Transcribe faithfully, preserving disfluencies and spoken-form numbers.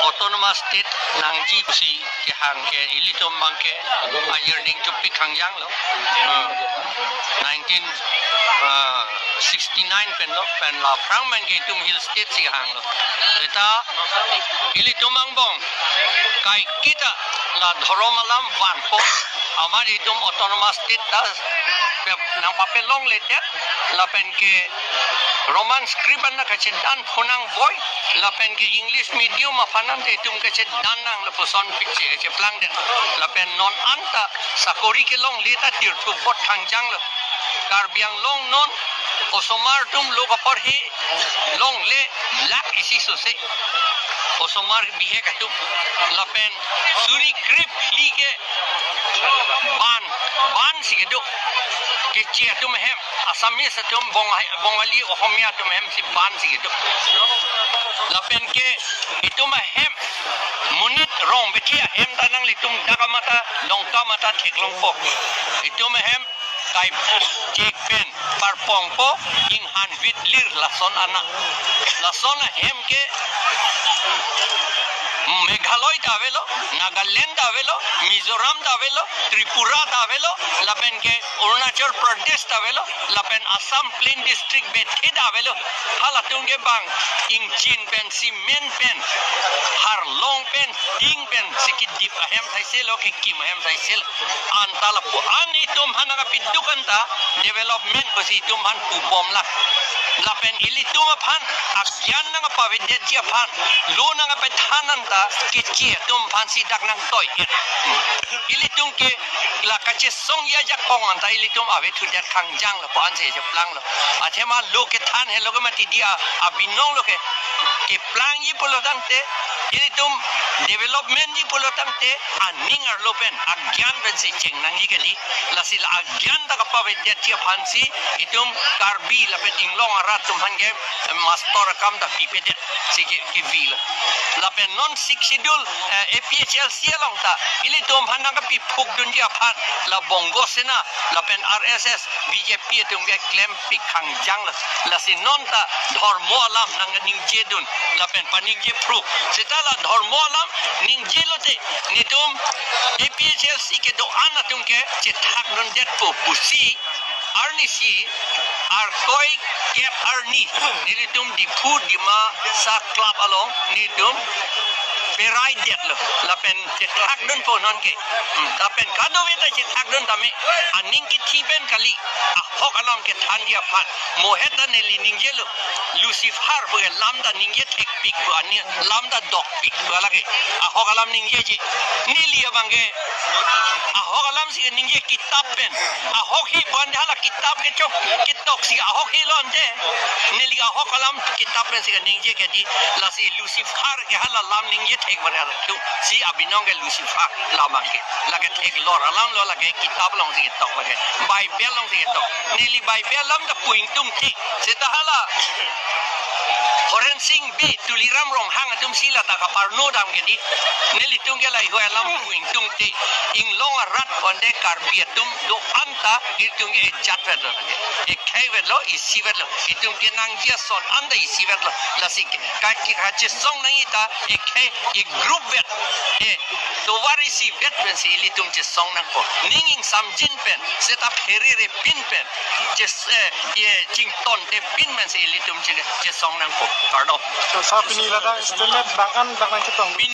Autonomous State nangji pusi kehang ke ilitum abang ke a-yearning topik hangjang lo. Ah, nineteen, ah, sixty-nine pen lo, pen la aphrang pen ke itum Hill State si hang lo. Seta ilitum angbong kaiketa la dhorom alam vanpo, amat itum Autonomous State ta nangpapelongledet, lapen ke Roman script an nangkachedan phonangvoi, lapen ke English medium aphan ante itum kachedan nang lapuson pik si kacheplangdet. Lapen non anta sakori kelongle ta tirthu vote hangjang lo. Karbi Anglong non osomar atum lo kaporhe longle lakh isi sose. Osomar bihek atum. Lapen suri krip phli ke ban, ban si kedo. Keche atum ahem, Assamese atum, Bong-, Bongali, Ohomia atum ahem si ban si kedo. Lapen ke itum ahem, monit rong bethi ahem ta nanglitum dak amata, Dongka amata theklongpo. Itum ahem, kai chek pen parpongpo, inghan vit lir lason ana. Lason ahem ke Meghalaya ta avelo, Nagaland ta avelo, Mizoram ta avelo, Tripura ta avelo, lapen ke Arunachal Pradesh ta avelo, lapen Assam Plain District bethi ta avelo. Halatum ke bang ingchin pen, cement pen, harlong pen, ting pen si kedip ahem saise lo, kekim ahem saise lo. Anta lapu-an itum aphan nangkapiduk anta development pusi itum aphan pubom lang. Lapen ilitum aphan agyan nangpavedetji aphan, lo nangpethan anta keche atum aphan si dak nangtoi. Ilitum ke la kachesongji ajakong anta ilitum avethudet hangjang lo, pu-an si cheplang lo. Athema lo kethan helo ke mati dia abinong lo ke. Keplangji pulo tangte, ilitum development ji pulo tangte, aning arlo pen, agyan pen si chengnangji kali, lasi la agyan ta kapavedetji aphan si, itum Karbi lapen inglong arat atum aphan ke, eh, mastor akam ta pipedet si ke, kevi lo. Lapen non Sixth Schedule, eh, A P H L C along ta, ilitum aphan nangkapiphukdunji aphan, la Bongo Sena, lapen R S S, B J P atum ke klempik hangjang lo. Lasi non ta dhormo alam nangningjedun, lapen paningjephruk. Seta la dhormo alam ningje lote, netum A P H L C kedo-an atum ke chethakdundetpo pusi, arnisi, arkoi kep arni, nelitum Diphu Dimasa Club along, netum peraidetlo, lapen chethakdunpo non ke. Hmm, lapen kadokave ta chethakdun tame, aning kithi pen kali, ahok alam kethanji aphan. Mo het ta neli ningjelo, Lucifer pu ke lam ta ningje thekpik pu, ani lam ta dokpik pu lake. Ahok alam ningjeji. Neli abang ke ahok alam si ningje kitap pen. Ahok he pu ante hala kitap kechok, ketoksi ahok he lo ante. Neli ahok alam kitap pen si ningje ke di, lasi Lucifer ke hala lam ningje thek pu hala tu. Si abinong ke Lucifer lam abang ke. Lake theklor alam lo, lake kitap along si ketok lake. Bible along si ketok. Neli Bible alam ta pu ingtungte. Seta hala Horen Sing Bey, Tuliram Ronghang atum si la ta kaparno dam ke di. Nelitum ke lahei alam pu ingtungte. Inglong arat pu ante Karbi atum do-an ta, itum ke ejat vet lo, ekhei vet lo, isi vet lo, itum kenangji ason anta isi vet lo. Lasi ke, ka, ke, kachesong nangji ta, ekhei, e-group vet, e, tovar isi vet pen si ilitum chesong nangpo. Ning ingsamjin pen, seta pherere pin pen, ches, eh, ye chingtonte pin pen si ilitum che, chesong nangpo. Kardom. So, sa pini ladak estimate bang-an dak nangchetong.